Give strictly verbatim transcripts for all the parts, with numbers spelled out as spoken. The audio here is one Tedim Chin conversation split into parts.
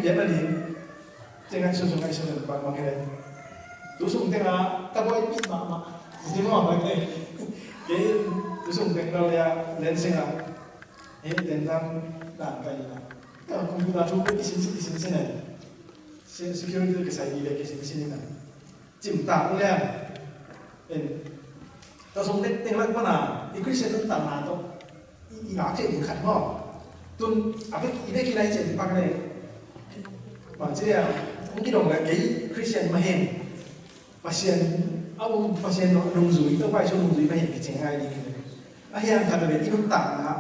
Pian a ding. Te ngaihsun, ngaihsun bangmah hi le. Tu sung tengah ka buaipih mahmah. Zi mawh mai te. Kei tu sung teng lo le a lensing a. Hei tentang dan ka ina. Ka computer thu pe kisin sin kisin sin ne. Security ka sai ni le kisin sin ina. Cimtak lian. En. Ka sung teng teng lak pana i Christian nuntakna tawh i ngak thei ding khat maw? Tun a vek i vek i lai cian pak le bang ci dia hong kidong le kei Christian mah hen. Pasian a um Pasian nungzui Topa Jesu nungzui mah hen kicing ngai ding hi le. A hiang khat le i nuntakna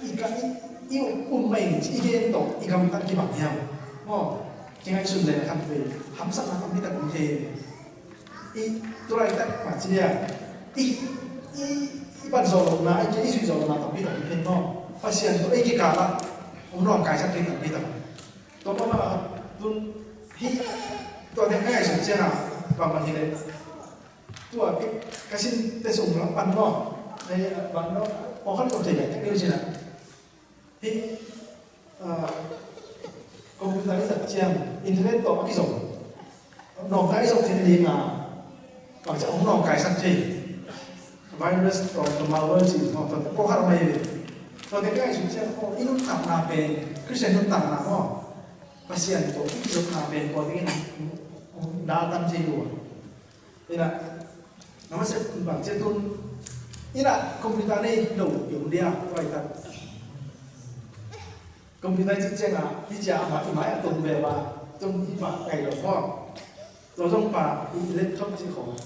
i ka i i um mai ni ci i gen tawh i gamtat kibang hiam? Maw, kingaihsun le khat ve hamsatna tampi tak om thei ve. I tulaitak mah ci dia i i i pan zawh lohna i i zuih zawh lohna tampi tak om thei maw? Pasian tawh ei kikal ah hong nawngkaisak thei tampi tak. Tua mah tun hi tua teng ka ngaihsun ciangah bangmah hi le. Tua ka sin te sung lam pan maw? Hei bang no pawlkhat i om thei tek deuh cina. Hei computer i zat ciang internet tawh a kizom nawngkai i zom thei ding a bangciang hong nawngkaisak thei virus tawh malware ci maw? Tua te pawlkhat om ahi ve. Tua te ka ngaihsun ciang i nuntakna pen Christian nuntakna maw? Pasian tawh i kizopna pen tua dingin hong daltan thei lo a. Ina na masa bang ciatun ina computer nei lo i om dia tua i tak. Computer cih ciangah hi cia amah i mai a tung ve ba tung i mah kai lo maw? Tua zong pa i laptop cih khawng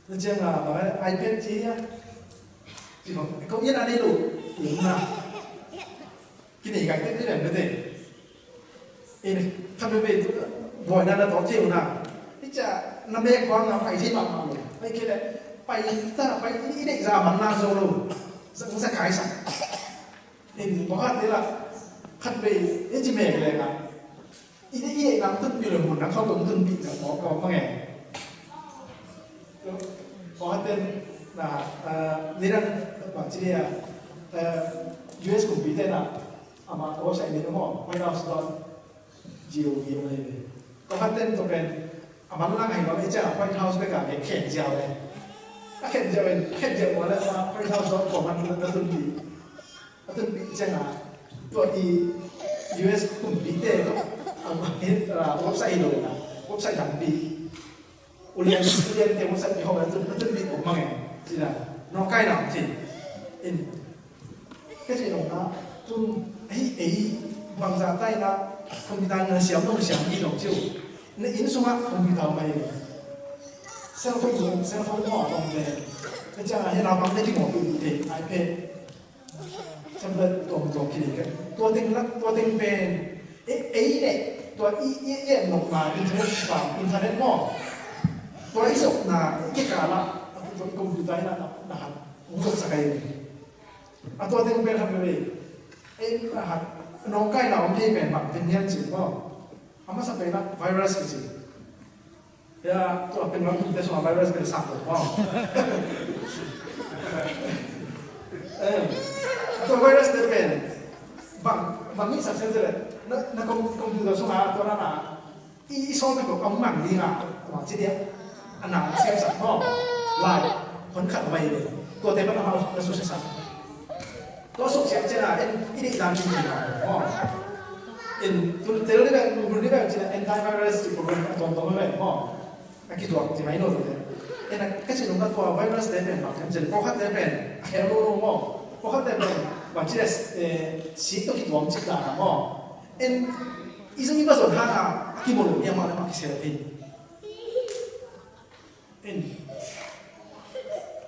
na ciangah bang iPad cih a cih khawng ko i na nei lo i om na. Kinei kai tek ni ven bete. Ina khat veve buaina na tawh thei uh na. Hi cia na mek huang na pai thei mahmah lo. Pai kei le pai ta pai i deih za man na zo lo. Zang za kai sa. In bawkha te la khat vei i ci mek le na. I deih i deih na tunpih lo mun na khau tong tunpih na mawk mawk mange. Bawkha ten na nidang bang ci dia US kumpi te na. Amah a website nih maw, white house dot gov maw hi ve. Kawkhat ten tua pen a manlang ahi maw, i ciangah White House bek a khen ziau ve. A khen ziau in, khen ziau maw le amah White House dot com ah na tunpih. A tunpih ciangah tua i US kumpite a website hi lo in a website dangpi. Ulian ulian te masa pi hau tu tu bi ko mange. Cina no kai na ti in. Ka ci nong na tun ei ei bangza tai na computer na siam nong siam ki nong ciu. Na inn sunga computer mai. Cell phone cell phone mo tong te. Ka ci a hena bang na ki mo pi te iPad. Tablet tuamtuam kidei ka tua teng lak tua teng pen ei ei le tua i i i en nokna internet bang internet maw? Tua i zopna i kikal ah a tua i computer in a na hat hong zopsak ahi ve. A tua teng pen hat veve ei na hat nawngkaina om thei pen bang teng hiam cih maw? A masa pen ah virus kici. Ya, tua pen lam tum te sua virus pen sak lo maw? Eh, tua virus te pen bang bang ni sak sen le na na kom kom tu sua tua na na i i sol pe ko kam mang ni nga tua ci dia ana sem sak maw? Lai kon khat mai le tua te ban na su se sak. Tua suk siang ciang a en i deih dan cih na maw? En tun tel ni bang bul ni bang cih na antivirus cih program a tuamtuam bang maw? A kituak cih mai no tute. En a ka cih nung na tua virus te pen bang hiam cih pawlkhat te pen a hel lo lo maw? Pawlkhat te pen bang cih na sik tawh kituam cih dan a maw? En i zong i va zon hang a a kimawl lo ni a mah le mah kisel thei. In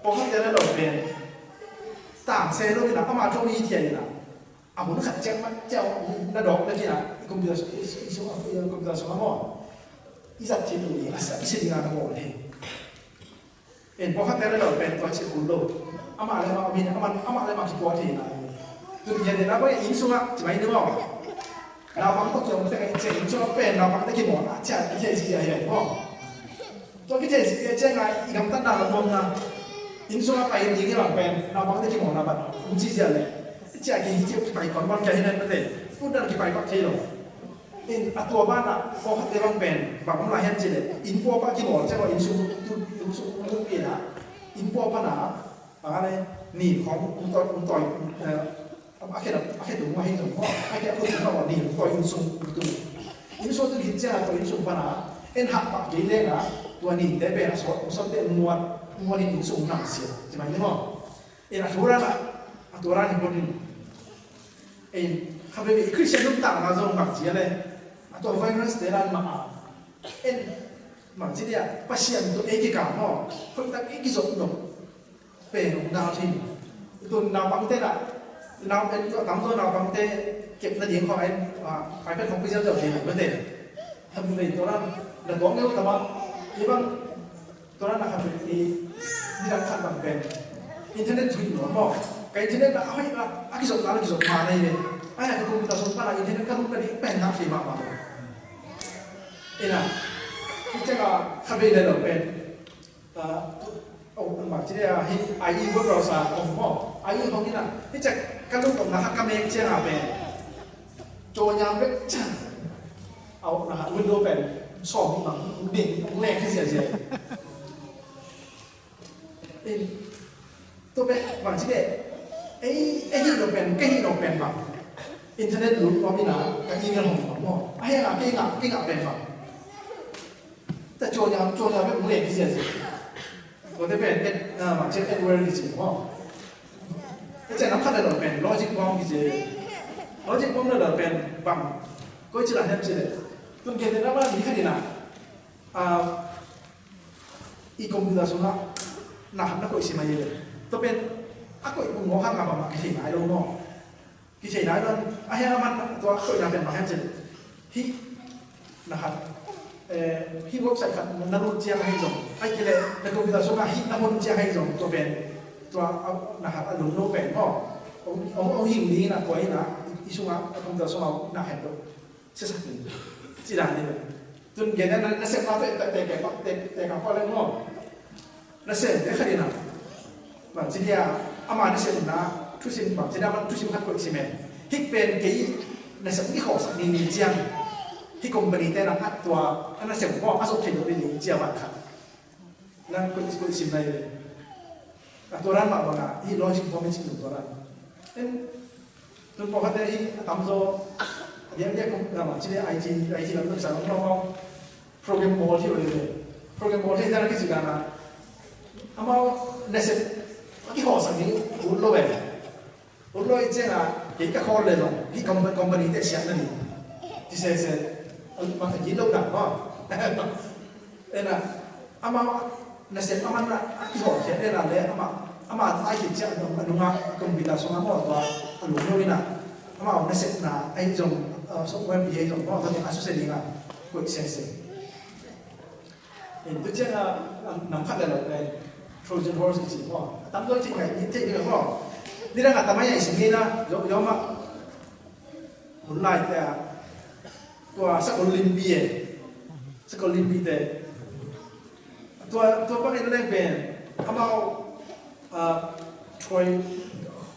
pawlkhat te na lo pen tang se lo ina ama tho ni tia ina a hun khat ciang ma ciau na dok na kina i computer i su i computer su ma mo i zat ci tu ni a sa i si dinga na mo le. In pawlkhat te na lo pen tua ci kun lo ama le ma min ama ama le ma ki po ti na tu tia de na ko in sunga ci mai ni mo. Naupang tawh kiom tek a i ciah inn sungah pen naupang te kimawhna ciah i thei zia hi ve maw? Tua kithei zia ciangah i gamtatna lam bawmna inn sungah pai ding i bang pen naupang te kimawhna bat um ci zia leh i ciah ki hi ciah kipai kawm bang kia hi ven mate. Put dan kipai pak thei lo. In a tua banah pawlkhatte bang pen bang om lai hiam cih leh, inn pua pan kimawl ciang a, inn sung tu, inn sung tu pi na, inn pua pan a, bang a le, ni khawng ung tawi, ung tawi, eh, a khen a, a khen tung ahi zong, a khen a khut tung a, ni ung tawi inn sung tu. Inn sung tu hih ciang a, tua inn sung pan a en hak pah kei leng a, tua nite pen a sawt, a sawt te muat, muat in inn sung nang sia ci mai ni maw. In a thu dan a, a tua dan hi pon in. In kha veve i Christian nuntakna zong bang ci a le, a tua virus te dan mah a, in bang ci dia, Pasian tawh ei kikam maw, hoih tak i kizop nop pen ong dal thei. Tun naupangte na, nau, en tua tam tua naupangte kep nading khawng en, ah, iPad khawng pi ziauziau thei mah mate. Tham vei tua dan na gawng ngeu tam a, i bang Tua na khat i, nidang khat bang pen internet thuih nuam maw. Ka internet na a hoih a, a kizopna, a kizop ma nei ve. Ai, ka kum ta sung pana internet ka lum ka ding pen na thei mahmah lo. Ina, i ciang a khat vei le lo pen. Ah, oh, bang ci dia, hi, ai i web browser om maw. Ai i hong ina, hi ciang ka lum om na khat ka mek ciang a pen. Caw niam bek ciang. Au, na khat window pen sawm bang bing, bang leng hi ziazia. In, tua pen bang ci beh, ei, ei hih lo pen, kei hih lo pen bang. Internet lut nuam ina, ka email hong nuam maw. A hih a kei ngah, kei ngah pen bang. Ta caw niam, caw niam bek ong leh kici a ci. Tua te pen, et, ah, bang ci et word kici maw. Ei ciang nam khat le lo pen, logic bomb kici. Logic bomb le lo pen bang. Koi ci la hiam ci le. Tun gen te na bang mi khat ina. Ah, i computer sungah na khat na koih sim a hi le. Tua pen a koih kung ngawh hang a bangmah kithei nai lo maw. Kithei nai lo a hia man tua koihna pen bang hiam cih le. Hih na khat, eh, hih website khat na lut ciang ahi zong. Ai kei le na computer sungah hih na hon ciang ahi zong. Tua pen tua a, na khat a lungno pen maw. Ong, ong, ong hing ding na tua hi na i sungah a computer sungah na khat lo. Siasak ni. Ci dan ni. Tun gen na, na sep ma te, te, te, te, te, te ka pa le mo. Na sep, te kha di na. Bang ci dia, ama na sep na, thusim, bang ci dia, bang thusim khat ko si me. Hih pen kei, na sep ni kho sak ni ni ciang. Hih company te na at tua, na sep mo, a sok thei lo ni ni ciang bang khat. Nang kuih, kuih sim nai ve. A tua dan mah bang a, hih logic bomb i cih tua dan. En, tun pawlkhatte hih a tamzaw, a diakdiak kong, na mah ci le I T, I T lam lam sang lam lam program bawl hi ve. Program bawl hi dan a kici dan a. Amau nasep, a kihawlsak ding ut lo ve. Ut lo i ciang a, kei ka khawl le zong, hih com-, company te siat na ni. Ci sese, a, ma, a gilo dan maw. Ena, amau nasep a man a, a kihawlkhiat le na le, ama, ama a khit ciang a nung, a nung a, computer sung a maw tua, a lunglo ina. Amau nasepna, ahi zong, a, software pi ahi zong, maw tua ni a suse ding a, koih sese. In tu ciang a, a, nam khat le lo le, Trojan horse i ci maw. A tamzaw i ci ngai, i thei ding maw. Nidang a tamai a i sim ni na, yo, yo ma. Hun lai te a. Tua sakol limpi e. Sakol limpi te. Tua, tua bang in leng pen. Amau, a, Troy,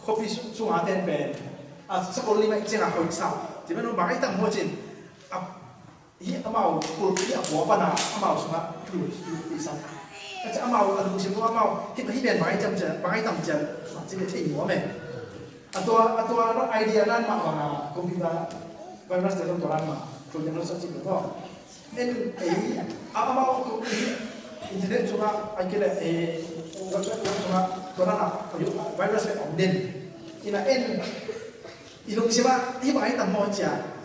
khopi su, sung a ten pen. A, sakol lim a i ciang a hoih sa. Ci pen bang a i tam ho cin. A, Hih amau kulh hih a pua pana amau sungah lut, lut i sak. Ka ciah amau a lungsim tungah amau hih, hih pen bang ai tam cian, bang ai tam cian, bang ci bia thei nuam e. A tua, a tua idea nan mah bang a computer virus te tua nan mah, tua nan mah sa ci bia tua. En ei, a amau kulh hih internet sungah ai kile ei website sungah tua nan a virus le om den. Ina en i lungsim ah hih bang ai tam maw cian.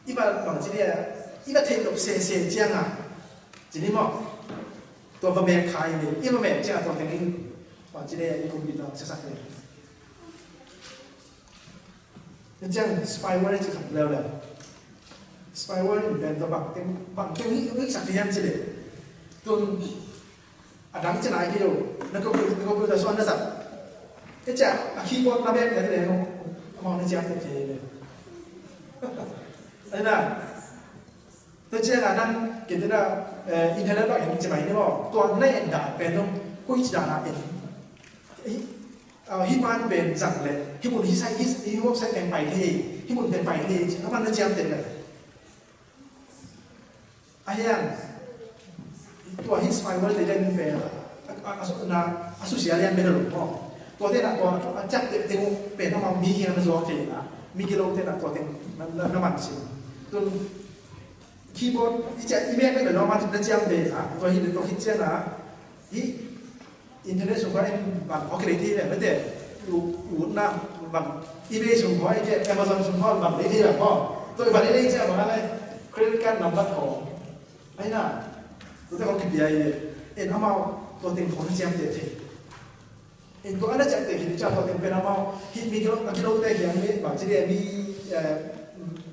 I va bang ci dia, i va theih loh sese ciang a. Ci ni maw. Tua va mek khai ni, i va mek ciang a tua teng in. Bang ci dia, i kum bit a siasak ni. Ni ciang spyware ci khat leuleu. Spyware in pen tua bang teng, bang teng hi, hi sak ni hiam ci le. Tun A dang ci nai kei lo, na computer, na computer sung na zat. Kei ciah, a keyboard na bek na leh no, amau na ciah te kei le. Ai na, tua ciang a nang, kei te na, eh, internet bang en ci mai ni maw, tua na en dan pen no, koi ci dan a en. Eh, Ah, hih pan pen zang leh hih mun, hih side, hih, hih website teng pai thei, hih mun teng pai thei ci, a man na ciamteh leh. A hiang, tua hih spyware te lian pen a, a, a, a susia lian pen a lum maw. Tua te na tua a ciamteh teng uh pen amau mi kiang na zuak thei na, mi gilo te na tua teng na, na, na man sin. Tun keyboard i ciah, i mek mek na man na ciamteh na, tua hih, tua hih ciang na, hih internet sung khawng in bang khawng kilei thei leh, mate, u, u na bang, eBay sung khawng, i ke Amazon sung khawng bang lei thei leh khawng. Tua i bang lei lei ciang bang a lei credit card number khawng. Ai na, tua te khawng kipia i leh, en amau tua teng khawng ciamteh thei. En tua ana ciamteh hi ciang tua teng pen amau, hih mi gilo, a gilote hiang mi, bang ci leh mi, eh,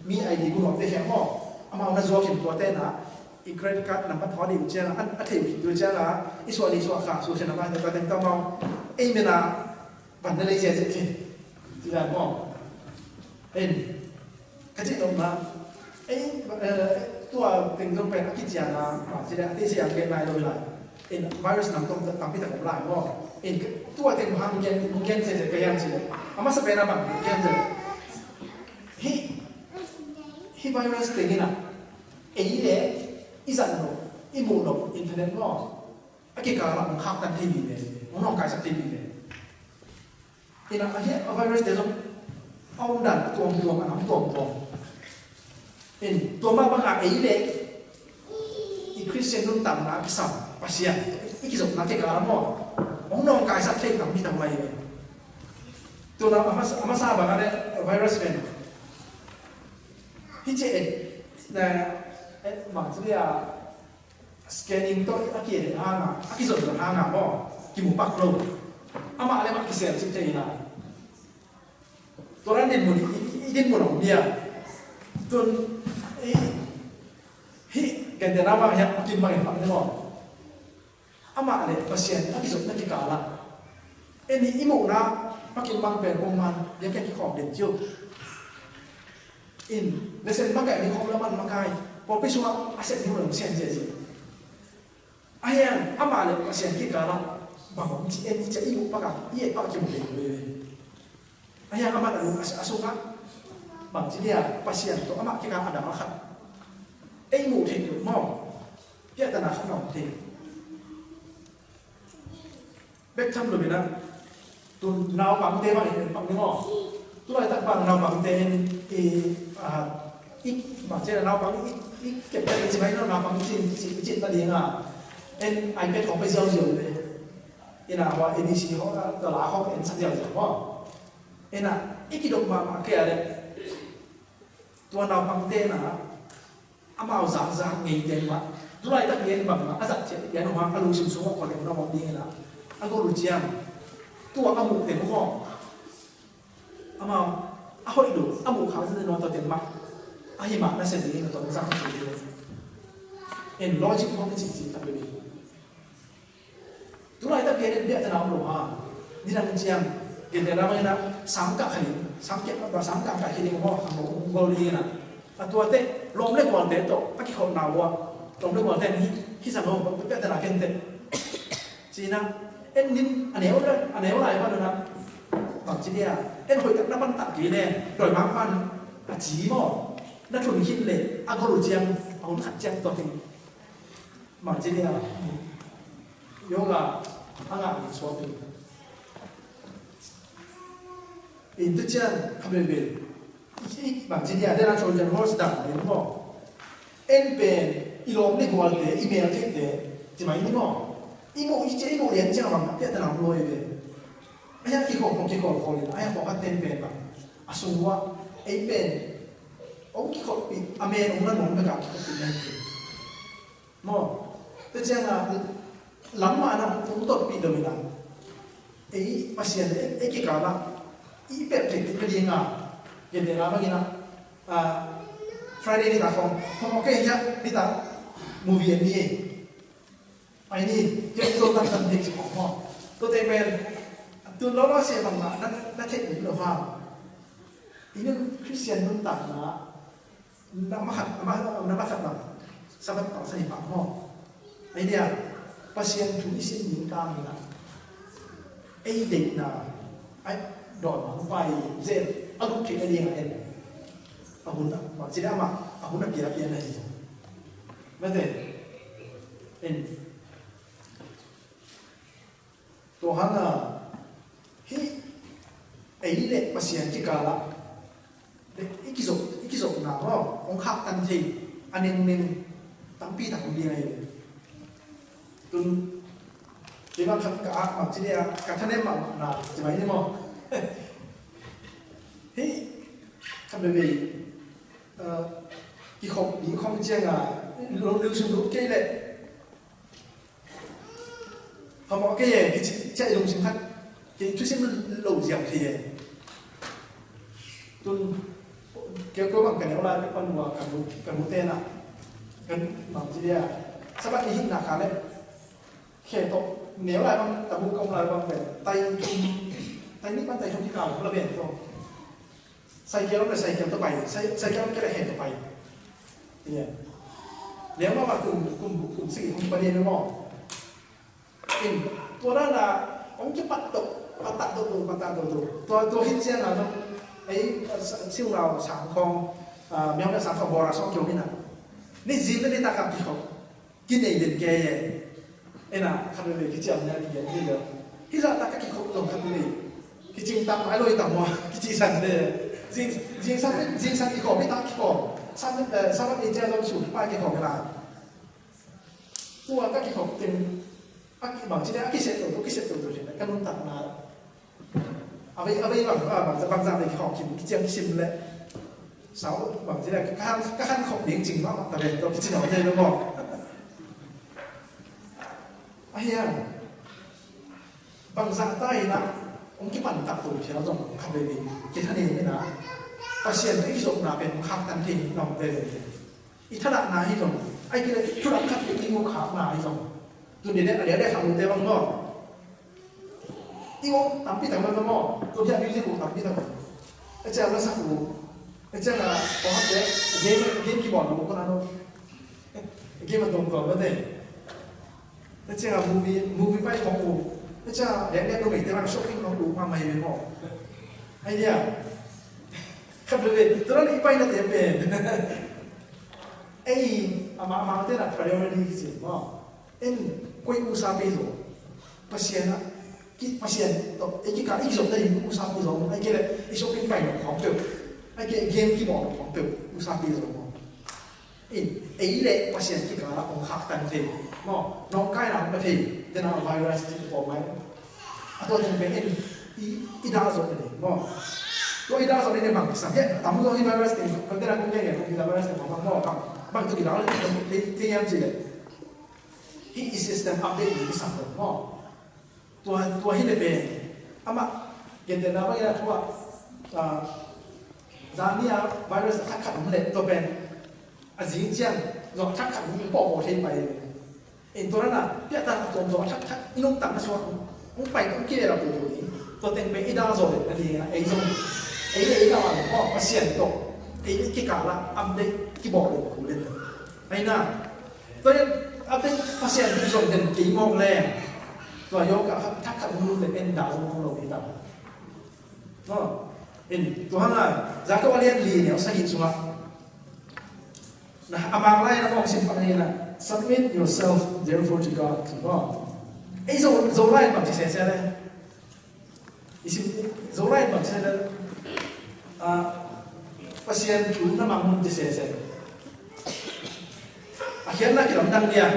mi ID gu nuamte hiang maw. Amau na zuak khin tua te na, i credit card number thawh dih uh ciang a, a thei uh khit uh ciang a, i suah dih suah kha, susia na mai te tua teng tawh amau ei mena van na lei zia zia khin. Ci dan maw. En, ka cih nopna, ei, eh, tua teng zong pen a kician a, ci dan a tei siang gen nai lo hi lai. En, virus nam tom tampi tak om lai maw. En, tua teng hang gen, gen zia zia ka hiam ci le. A masa pen a bang gen zia le. Hih, hih virus teng in a, ei le i zat nop, i muh nop internet maw, a kikal ah hong khaktan thei vive, hong nawngkaisak thei vive. In a, a hiah a virus te zong a omdan a tuamtuam, a nam tuamtuam. In tua mah bangah ei le i Khristian nuntakna a kisam Pasian i kizopna kikal ah maw, hong nawngkaisak thei tampi tak mai ve. Tuna a masa, a masa bang a le virus pen hi ci e, na, eh, bang ci dia, scanning tawh a ki-edit hanga, a kizon zon hanga maw, kimu pak lo. Amah le mah kisel cip thei hi lai. Tua dan dinmun i, i, i dinmun a om dia. Tun i, hih gentehna bang hiam a kim bangin pak ni maw. Amah le Pasian a kizopna kikal ah, en i, i muhna pakin bang pen bawngman biakpiak kikhawm den ci uh. In, lesen makai ni khawm laman makai, pawlpi sungah a sep ni hong sian ziazia. A hiang, amah le Pasian kikal ah bang om ci, en i ciah i muh pak a, i et pak a kimu den uh hi ve. A hiang, amah a lung a, a sungah bang ci dia, Pasian tawh amah kikal a dang a khat ei muh theih loh maw, piahtana khat na om thei. Bek tham lo in a, tu naupangte bang in pak ni maw. Tu laitak bang naupangte in i, a, i, bang ci a naupang i, i kep ta i ci mai no, naupang i cin, i cin, i cin ta ding a. En iPad khawng pai ziauziau le. In a hua A B C khawng, a, tala khawng en sak ziauziau maw. In a, i kidop mahmah kei a le. Tua naupangte na, amau zakzak ngeite mah, tu laitak ngen bang mah, a zat ciat pian uh hang, a lungsim sungah kua lem na mawk ding hi la, a gol uh ciang, tua a muh teng uh hawng, amau a hoih lo a muh khak zate naw tua teng mah, a hi mah na sia ding na tua zak na sia ding. En logic mawk na cih cih tak bebe. Tu laitak gen in biahtana om lo ha. Nidang ciang, gentehna bangin a, sangkah kha ding, sangkah, sangkah kha ding maw, khang lo, gol ding in a. A tuate, lawm le gualte tawh a kikholhna uh a, lawm le gualte in hih, hih zang lo, biahtana gen teh. Ci in a, en nin, a neu lai, a neu lai pan in a, bang ci dia, en hoih tak na pan tak kei le, dawimangpa'n a ci maw, na thun khin le, a gol uh ciang, a hun khat ciang tua teng. Bang ci dia, yoga a ngah ding suak ding. In tu ciang kha belbel. Bang ci dia, dena Trojan horse dang ding maw. En pen i lawm le gualte, i mel theihte, ci mai ni maw. I muh, i cia i muh lian ciang bang, piahtana om lo hi ve. A hiang kikhawlkhawl, kikhawlkhawl in, a hiang pawlkhat ten pen bang, a sung uah, ei pen hong kikholhpih, a men hong na nuam bek a kikholhpih na hi kei. Maw, tua ciangin lam mah na hong totpih lo in a, ei Pasian le ei kikal ah i pep theih theih nading a, gentehna bangin a, ah, Friday nitak khawng, khawng ok hiah nitak movie en ni ei. Ai ni, kei tawh tan tan thei ci khawng maw. Tuate pen, tun lawlaw sia bangmah na, na theih lo hang. I nun Khristian nuntakna ah, na makhat, na makhat bang, Sabbath pang sani pang maw. Ai dia, Pasian thu i sin ning kang in a, ei deihna, Ai, dawn mah pai zen a lut thei a ding a en. A hun a, bang ci le amah a hun a pia pia na hi. Mate. En. Tua hang a, hih ei le Pasian kikal ah, i kizop, i kizopna maw, hong khaktan thei a nengmeng tampi tak om ding ahi ve. Tun kei bang khat ka ak mah ci dia, ka thanem mah na ci mai ni maw. Hih khat veve, eh, kikhop ding khawng ciang a, lo liu sum lut kei leh phamawh kei e, kici ciah i lungsim khat, kei thusim lo ziau thei e. Tun kei ko bang ka neu lai pan ua ka nu, ka nu te na, kan bang ci dia, Sabbath i hihna kha le khe tawh neu lai bang, tabu ka om lai bang pen tai thum, tai nih pan tai thum kikal la ven tawh. Cycle om le cycle tawh pai, cy-, cycle om kei le hen tawh pai. Tua neu mah mah kum, kum, kum sigi kum pali maw. In, tua dan a hong kipat tawh, pat tak tawh, pat tak tawh, tua, tua khit ciang a, ei, Siunau sang khawng, ah, Myaung Naing sang khawng, Bora sawng kiom in a. Ni zing le ni tak a kikhop. Kinei den kei e. Ena, khat veve kiciam nia kigen hi lo. Hih zah tak a kikhop zong khat veve kicing tam, ai loi tam maw, kici san de. Zing, zingsang, zingsang kikhop, hih tak kikhop. San, eh, san i cia zong sun pa kikhop lai. Tua ka kikhop teng, a ki bang ci le, a kisep to, kisep to, to, ka nuntakna. A vei, a vei bang, a bang, bang zah vei kikhawm kim, kiciam kisim le. Sau bang ci le, ka han, ka han khawm ding cing mah mah ta vei, tawh kici nawn thei lo maw. A hiang, bang zah ta hi na, hong kipan tak to phial zong, khat vei vei, kithanem hi na. Pasian i kizopna pen hong khaktan thei, na hong vei vei. I thadah na hi zong, ai kile, thudah khat i mu khak na hi zong. Tun dide, a dide khang te bang maw. I ngawng tampi tak lo maw. Tua hi a music uh tampi tak lo. A ciang la sak uh. A ciang a, kong hak te, game, game keyboard lo, kong hak lo. Game a dong dong lo te. A ciang a movie, movie pai kong uh. A ciang a, lek lek lo mei te bang shopping kong uh, ma mai ve maw. Ai dia. Khat ve ve, tua lo i pai na te pen. Ei, ama, ama te na priority kici maw. En, koi usa pei zo. Pasian a, ki, Pasian tawh, ei kikal, ei kizop ta ding usa pei zo. Ai kei le, i shopping pai nop khawng peuh. Ai kei game kibawm nop khawng peuh, usa pei zo maw. En, ei le Pasian kikal a hong khaktan thei. Maw, nawngkaina hong ka thei, tena virus ci pawm mai. A tua teng pen en, i, i dah zawh na ding maw. Tua i dah zawh na ding bang kisam hiam, tam zaw hi virus teng, kan tena kong ngen ngen, kong kila virus teng bang maw, bang, bang tua kila virus teng, teng, teng hiam ci le. Hih i system update ding kisam lo maw. Tua, tua hi le pen, amah, gentehna bang ina tua, ah, zan ni a virus a thak khat om le, tua pen, a zing ciang, zong a thak khat om pawh pawh thei pai. Eng tua na, piahtan a tuam zaw a thak thak, i nuntakna sungah hong pai, hong kile lo tutu ding. Tua teng pen i dah zaw den a ding a, ei zong, ei le ei dah zaw den, aw, Pasian tawh, ei le kikal ah update kibawh den kul den. Ai na, tua in update Pasian tawh zong den kei mawk leng, tua yawng ka thak thak hong lut le en dah zaw hong lo hi ta. Aw, en, tua hang a, Jakob a lian li neu sagih sungah, na, a Mang lai na kong sim pak ni na, "Submit yourself therefore to God," ci maw. Ei Zo, Zolai bang ci sese le. I sim, Zolai bang ci sese le. Ah, Pasian thu na mang un ci sese. A khiatna kilamdang dia.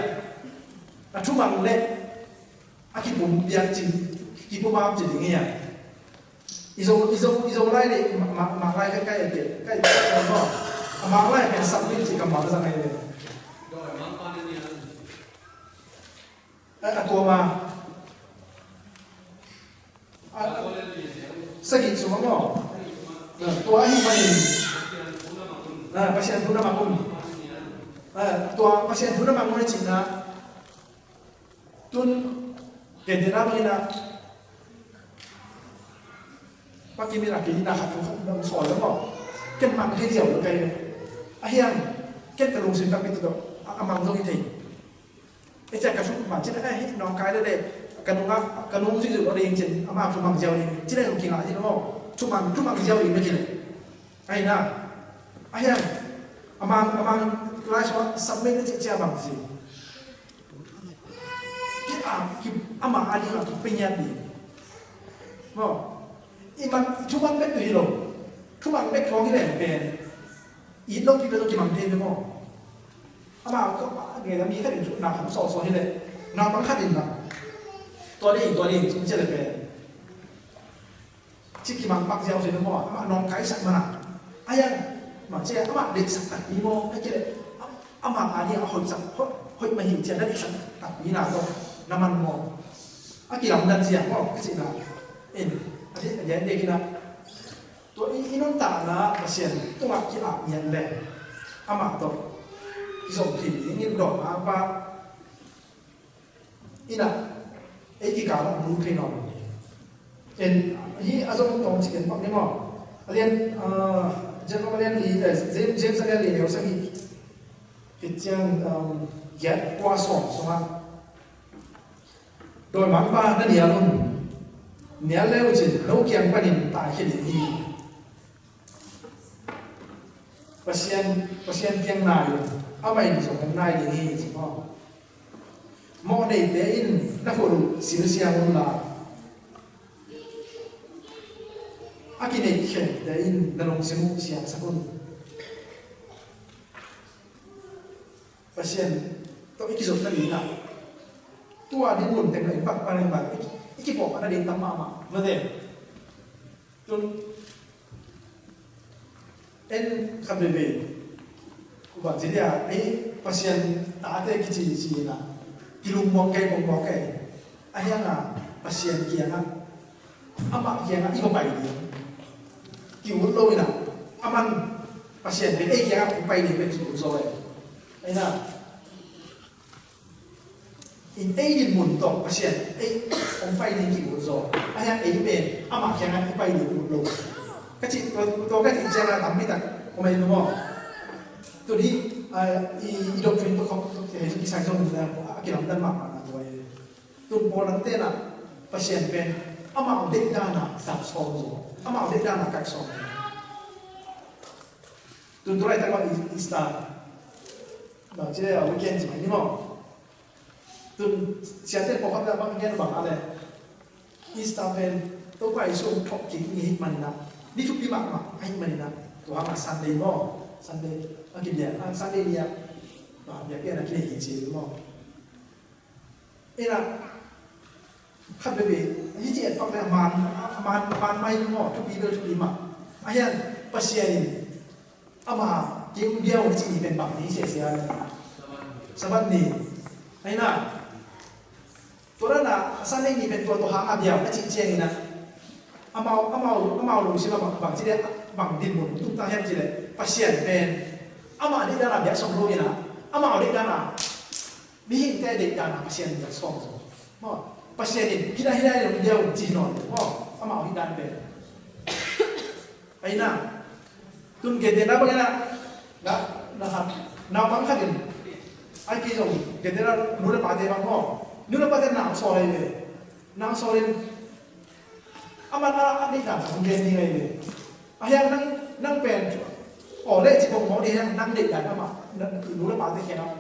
A thu mang le. A kipum piak ci, kipum am ci ding hi a. I Zo, i Zo, i Zolai le, ma, ma, Mang lai kai, kai, kai, kai, kai, no. A Mang lai pen submit ci kammal zang ahi ve. A, a tua ma. A, sagih sung a maw. A, tua ahi manin. A, Pasian thu na mang un. A, tua Pasian thu na mang un i cihna. Tun, gentehna bangin ah, Pa Kim in ah kei in ah khat, khat bang sawl leng maw. Ken mang thei ziau lo kei ve. A hiang, ken ka lungsim tampi tawh a, a mang zong hi thei. Ei ciah ka suk man cin ah, eh, hih nawngkai le le, Ka nung ah, ka nung zihzih lo ding cin, amah thumang ziau ding. Ci leng kingah hi lo maw. Thumang, thumang ziau ding na ci leng. Ahi na. Ahi a. Amang, amang lai sua submit na ci, ci amang si. Ki a, ki amang a ding a ki pengiat ding. Maw. I man, thumang bek tu hi lo. Thumang bek thong hi leng pen. It lo pi bek tu kimang thei maw. Amah tawh a ngen a mi khat in na kham sawsawh hi leh naupang khat in na tua ding tua ding ci leh pen ci kimang pak ziau ci leh maw, amah nawngkaisak man a, a yang mah ci amah deihsak takpi maw, a kileh amah a ding a hoihsak, hoih mah hi ci a na deihsak takpi na tawh na man maw, a kilamdan ziau maw ka cihna in a ding a ding a ding kina. Tua i, i nuntakna Pasian tungah ki-ap ngiat leh amah tawh kizom thei dingin dawng a pa in ah ei kikal ah mu thei nawn lo hi. En hi a zong tawm ci ken pak ni maw. A lian, ah, Jacob a lian li, eh, James, James a lian li neu sagih khit ciang, um, giat kua sawm sungah Dawimangpa na nial un. Nial le uh cin no kiang panin taikhia ding hi. Pasian, Pasian kiang nai un. Amah in zong hong nai ding hi ci maw. Mawh neite in na khut uh silsiang un la, a kineih khempeuhte in na lungsim uh siangsak un. Pasian tawh i kizopna ding ah tua dinmun teng lo i pakpaleng bang i kipawlpah nading tam mahmah mate. Tun en khat veve bang ci dia ei Pasian tate kici ci inah kilungmuang kei, pongmuang kei. A hiangah Pasian kiangah amah kiangah i va pai ding ki-ut lo inah, aman Pasian pen ei kiangah hong pai ding pen ki-ut zaw e. Aina in ei dinmun tawh Pasian ei hong pai ding ki-ut zaw. A hiang ei pen amah kiangah i pai ding ut lo. Ka cih tua, tua ka cih ciangah tampi tak om ei nu maw. Tuni i, i doctrine tawh khawm tawh kisai zong a kilamdan mahmah na tua ei. Tun Paul nang tenah Pasian pen amau deih dana sak sawm zaw, amau deih dana kaih sawm zaw. Tun tulaitak bang Easter bang ci le a weekend ci mai ni maw. Tun siate pawlkhat bang gen bang a le Easter pen Topa Jesu thawh kik ni hih maninah, ni thupi mahmah ahih maninah, tua hangah Sunday maw, Sunday a kibia, Sunday ni-ah bang biakpiakna kinei hi ci maw. Inah khat veve hih ci etpak le a man, a man, a man mai maw, thupi bel thupi mah. A hian Pasian in ama kei hong bia uh hi ci ni pen bang ni siasia le Sabbath ni. Aina tua dana a Sunday ni pen tua tua hanga bia uh a cih cianginah amau, amau, amau lungsim a bang, bang ci le bang dinmun tung ta hiam ci le Pasian pen ama deih dana bia sawm lo inah amau deih dana mihingte deih dana Pasian bia sawm zaw. Maw, Pasian in hih dan hih dan in hong bia un ci hi nawn lo. Maw, amau hih dan pen. Aina tun Genteina bangin ah na, na khat naupang khat in ai kei zong Genteina nu le pate bang maw, nu le pate nang sawl ei ve. Nang sawl in Aman a, a deihdan hong gen ding ahi ve. A hiang nang, nang pen aw le ci bawk mawk ding hiang nang deihdan amah, nu le pate kiangah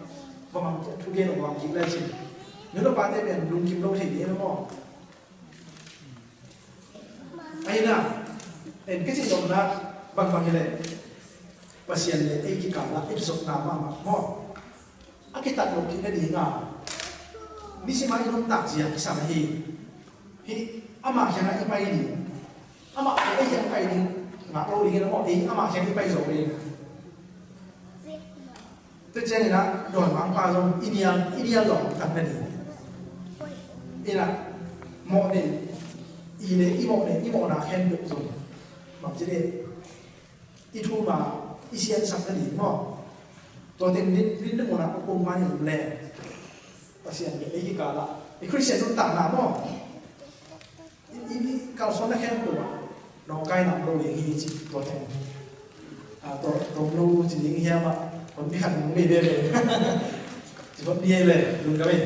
va mang thu gen, va mang kik lai cin. Nu le pate pen lungkim lo thei ding a maw. Aina en ka cih zongna bangbang hi leh Pasian le ei kikal ah ei kizopna mahmah maw. A kitat loh kik nadinga nisim a i nuntak zia kisam ahi. Hih amah kiangah i pai ding, amah ei kiangah pai ding ngah lo ding in a maw, ei amah kiangah i pai zo ding. Tua ciangin ah dawimangpa zong i nial, i nial zong tak nading. Inah mawh nei, i le i mawh nei, i mawhna khempeuh zong bangci ding i thum a i siansak nading maw. Tua teng nin, nin na munah a pongman in le Pasian bia ei kikal ah i Khristian nuntakna maw. I, i, i kalsuanna khempeuh ah nawngkaina om lo ding hi ci tua teng. A, tua, tua om lo ci ding hiam ah honpi khat hong bei veve. Ci honpi ei le lungdam ei.